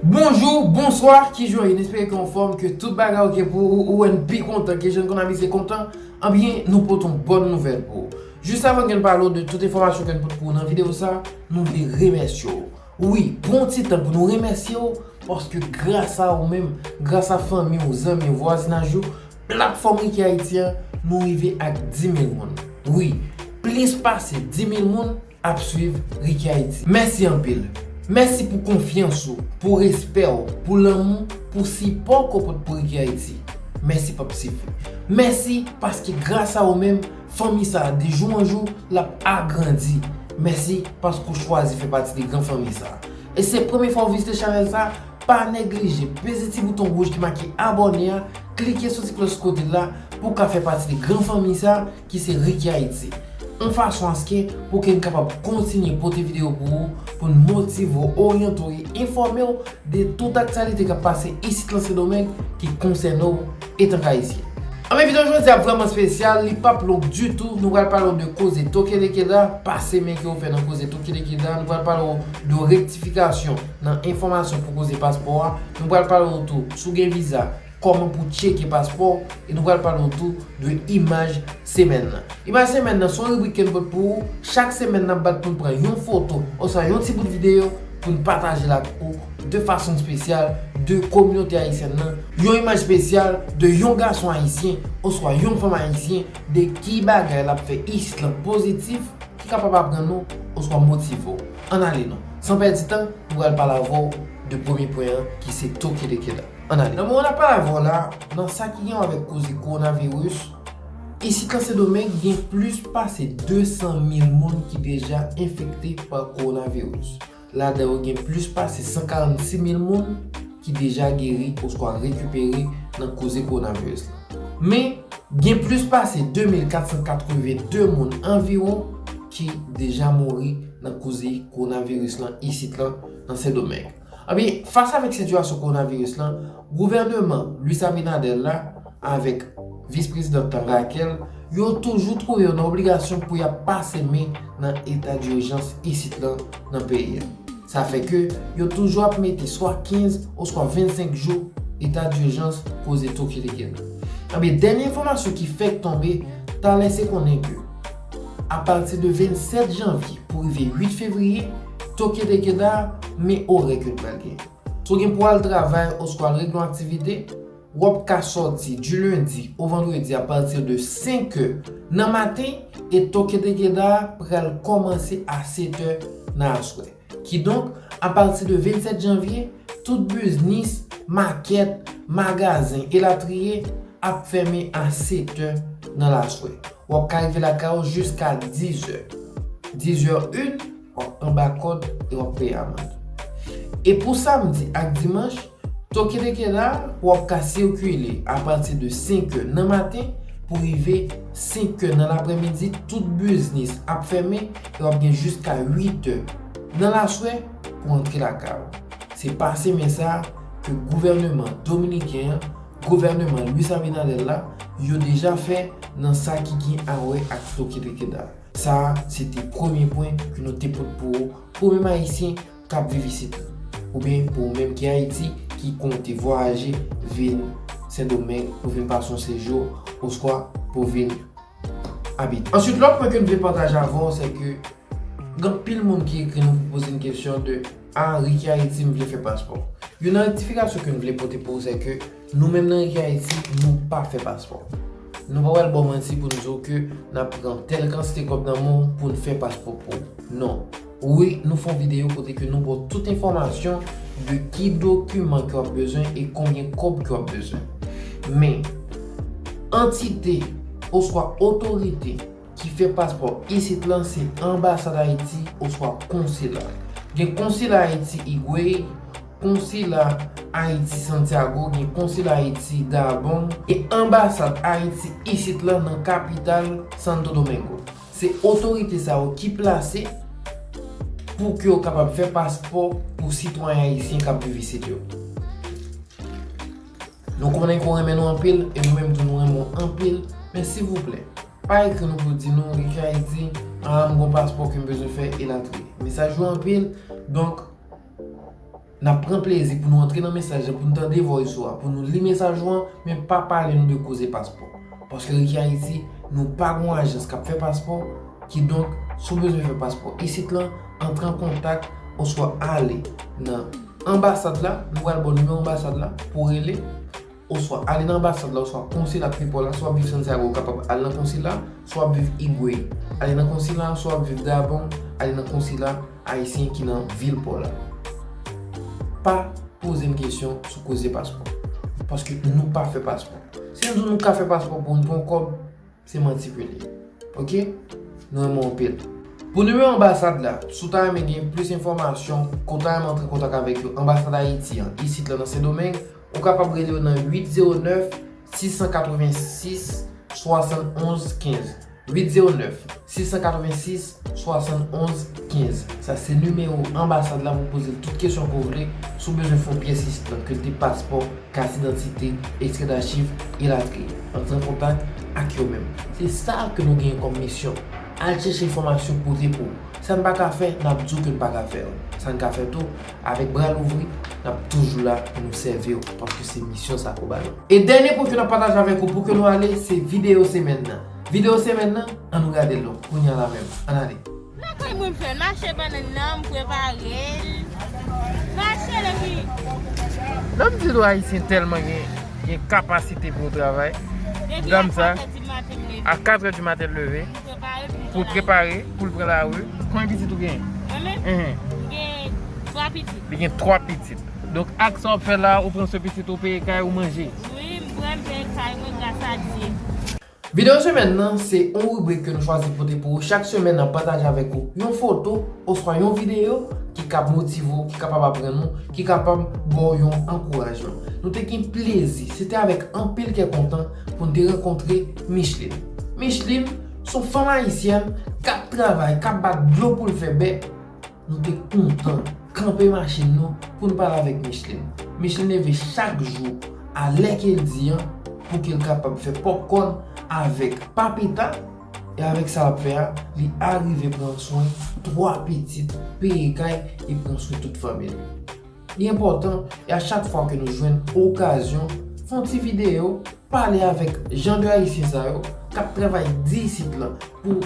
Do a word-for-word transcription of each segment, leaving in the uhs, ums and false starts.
Bonjou, bonswa, kijan w ye? M espere ke w anfòm, ke tout bagay oke pou ou, ou wè n pi kontan ke jan n konn abitye kontan. Anbyen, nou pote yon bòn nouvèl pou ou. Jis avan ke n pale w de tout enfòmasyon ke n pote pou ou nan videyo sa, nou vle remèsye w. Wi, pran yon ti tan pou nou remèsye w, paske gras a ou menm, gras a fanmi w, zanmi w, vwazinaj ou, platfòm Ricky Haiti an, nou rive ak dis mil moun. Wi, plis pase dis mil moun ap swiv Ricky Haiti. Mèsi anpil. Mèsi pou konfyans ou, pou respè w, pou lanmou, pou sipò ke w pote pou Ricky Haiti. Mèsi p ap sifle. Mèsi paske gras a ou menm, fanmi sa a, de jou an jou, l ap agrandi. Mèsi paske w chwazi fè pati de gran fanmi sa a. E se premye fwa w vizite chanèl sa a, pa neglije peze ti bouton wouj ki make abòne a, klike sou ti klòch kote l la pou w ka fè pati de gran fanmi sa a ki se Ricky Haiti. Yon fason aske pou ke n kapab kontinye pote videyo pou ou, pou n motive w, oryante w e enfòme w de tout aktyalite k ap pase isit lan Sendomeng ki konsène w etanke Ayisyen. Anben, videyo jodi a vrèman espesyal, li p ap long ditou, nou pral pale w de koze Tokedekeda, pase men ke w fè nan koze Tokedekeda, nou pral pale w de rektifikasyon nan enfòmasyon pou koze paspò a, nou pral pale w tou si w gen viza, kòman pou tcheke paspò w, e nou pral pale w tou de imaj semèn nan. Imaj semèn nan se yon ribrik ke n pote pou ou. Chak semèn n ap bat pou n pran yon foto oswa yon ti bout videyo pou n pataje l ak ou de fason espesyal de kominote ayisyèn nan, yon imaj espesyal de yon gason ayisyen oswa yon fanm ayisyen, de ki bagay l ap fè isit lan pozitif ki kapab aprann ou oswa motive w. Ann ale non. San pèdi tan, nou pral pale avè w de premye pwen an ki se Tokedekeda. Ann ale. Nan moman n ap pale avè w la, nan sa ki gen wè avèk koze kowonaviris, isit lan Sendomeng gen plis pase de san mil moun ki deja enfekte pa kowonaviris. Ladan yo gen plis pase san karannsis mil moun ki deja geri oswa rekipere nan koze kowonaviris la. Men, gen plis pase de mil kat san katreven de moun anviwon ki deja mouri nan koze kowonaviris lan isit lan nan Sendomeng. Anben, fas avèk sitiyasyon kowonaviris lan, gouvèneman Luis Abinader la avèk vis prezidan Tanga Raquel, yo toujou twouve yo nan obligasyon pou y ap pase men nan eta dijans isit lan nan peyi a. Sa fè ke yo toujou ap mete swa kenz oswa vennsenk jou eta dijans koze Tokedekeda. Anben, dènye enfòmasyon ki fèk tonbe talè se konnen ke apati de vennsèt janvye pou rive uit fevriye, Tokedekeda, men orè ke l pral gen. Si w gen pou al travay oswa al regle yon aktivite, w ap ka sòti di lendi o vandredi apati de senk è nan maten e Tokedekeda pral kòmanse a sèt è nan aswè. Kidonk, apati de vennsèt janvye, tout biznis, makèt, magazen elatriye ap fèmen a sèt è nan laswè. W ap ka rive lakay ou jiska diz è. Diz è en, w ap anba kòd e w ap peye amann. E pou samdi ak dimanch, Tokedekeda, w ap ka sikile apati de senk è nan maten pou rive senk è nan laprèmidi, tout biznis ap fèmen e w ap gen jiska uit è nan laswè pou antre lakay ou. Se pase men sa ke gouvèneman dominiken an, gouvèneman Luis Abinader la, yo deja fè nan sa ki gen a wè ak Tokedekeda. Sa a, se te premye pwen ke nou te pote pou ou, pou menm Ayisyen k ap viv isit la, oubyen pou ou menm ki Ayiti, ki konte vwayaje vin Sendomeng pou vin pase yon sejou, oswa pou vin abite. Answit, lòt pwen ke m vle pataje avè w, se ke gen anpil moun ki ekri nou pou poze n kesyon de, a, Ricky Haiti, m vle fè paspò. Youn nan rektifikasyon ke n vle pote pou ou, se ke nou menm nan Ricky Haiti, nou pa fè paspò. Nou pa pral ba w manti pou n di w ke n ap pran tèl kantite kòb nan men w pou n fè paspò pou ou. Non. Wi, nou fè yon videyo kote ke nou ba w tout enfòmasyon de ki dokiman ke w ap bezwen e konbyen kòb ke w ap bezwen. Men, antite oswa otorite ki fè paspò isit lan se anbasad Ayiti oswa konsila. Gen konsila Ayiti Higüey, konsila Ayiti Santiago, gen konsila Ayiti Dajabón e anbasad Ayiti isit lan nan kapital Santo Domingo. Se otorite sa yo ki plase pou ke yo kapab fè paspò pou sitwayen ayisyen k ap viv isit yo. Nou konnen ke w renmen nou anpil e nou menm tou nou renmen w anpil, men silvouplè, pa ekri nou pou di nou, Ricky Haiti, a, m gon paspò ke m bezwen fè elatriye. Mesaj yo anpil, donk, N ap pran plezi pou nou antre nan mesaj la, pou nou tande voice ou a, pou nou li mesaj ou an, men pa pale nou de koze paspò. Paske Ricky Haiti, nou pa gon ajans k ap fè paspò, kidonk, si w bezwen fè paspò isit lan, antre an kontak oswa ale nan anbasad la, nou pral ba w nimewo anbasad la pou w rele, oswa ale nan anbasad la, oswa konsila k pi pò la, si w ap viv Santiago, ou kapab al nan konsila, si w ap viv Higüey, ale nan konsila, si w ap viv Gabon, ale nan konsila ayisyen ki nan vil pa w la. Pa poze m kesyon sou koze paspò. Paske nou pa fè paspò. Si nou di w nou ka fè paspò pou nou pran kòb, se manti pou li. Oke? Nou renmen w anpil. Pou nimewo anbasad la, si w ta renmen gen plis enfòmasyon, ke w ta renmen antre kontak avèk yo, anbasad Ayiti an, isit la nan Sendomeng, ou kapab rele yo nan uit zewo nèf, sis san katrevensis, swasannonz kenz. Uit zewo nèf, sis san katrevensis, swasannonz kenz. Sa se nimewo anbasad la pou w poze l tout kesyon ke w vle, si w bezwen fè yon pyès isit lan, ke l te paspò, kat idantite, ekstrè dachiv, elatriye. Antre an kontak ak yo menm. Se sa ke nou genyen kòm misyon. Al chèche enfòmasyon pote pou ou. Sa n pa ka fè, n ap di w ke n pa ka fè l. Sa n ka fè tou, avèk bra louvri, n ap toujou la pou nou sèvi w, paske se misyon sa ke w ba nou. E dènye pwen ke n ap pataje avèk ou pou ke nou ale, se videyo semèn nan. Videyo semèn nan, ann nou gade l non, kounye a la menm. Ann ale. Nan kay mwen fè, mache bannann nan, m prepare l. Mache, Lemi. Lè m di nou Ayisyen tèlman gen, gen kapasite pou yo travay. Depi a katrè di maten m leve. A katrè di maten l leve. M prepare pou m pou pran lari. Prepare pou l pran lari. Konbyen pitit ou gen? Mwen menm? Mhm. M gen twa pitit. Li gen twa pitit. Donk, ak sa w ap fè la, ou pran swen pitit ou, peye kay ou, manje. Wi, m pran, m peye kay mwen, gras a Dye. Videyo semèn nan, se yon ribrik ke nou chwazi pote pou ou. Chak semèn, n ap pataje avèk ou yon foto oswa yon videyo ki kab motive w, ki kapab aprann ou, ki kapab ba w yon ankourajman. Nou te gen plezi, se te avèk anpil kè kontan pou n te rankontre Micheline. Micheline, se yon fanm ayisyèn k ap travay, k ap bat dlo pou l fè bè. Nou te kontan kanpe machin nou pou n pale avèk Micheline. Micheline leve chak jou a lè ke l di an pou ke l kapab fè pòpkòn avèk pa pita, e avèk sa l ap fè a, li arive pran swen twa pitit, peye kay e pran swen tout fanmi l. Li enpòtan, e a chak fwa ke nou jwenn okazyon, fè yon ti videyo, pale avèk jan de Ayisyen sa yo k ap travay di isit lan pou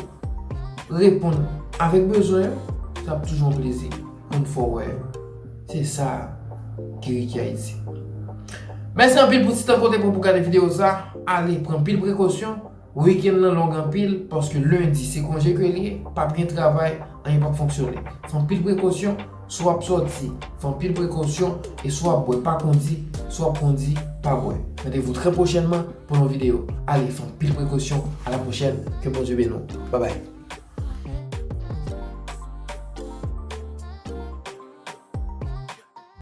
reponn avèk bezwen yo, sa ap toujou yon plezi pou n fè w wè yo. Se sa ki Ricky Haiti. Mèsi anpil pou ti tan ke w te pran pou gade videyo sa. Ale, pran pil prekosyon. Wikenn nan long anpil, paske lendi se konje ke li ye, p ap gen travay, anyen p ap fonksyone. Fè anpil prekosyon, si w ap sòti, fè anpil prekosyon, e si w ap bwè, pa kondi, si w ap kondi, pa bwè. Randevou trè pwochènman pou yon videyo. Ale, fè anpil prekosyon, a la pwochèn, ke Bondye beni w. Babay.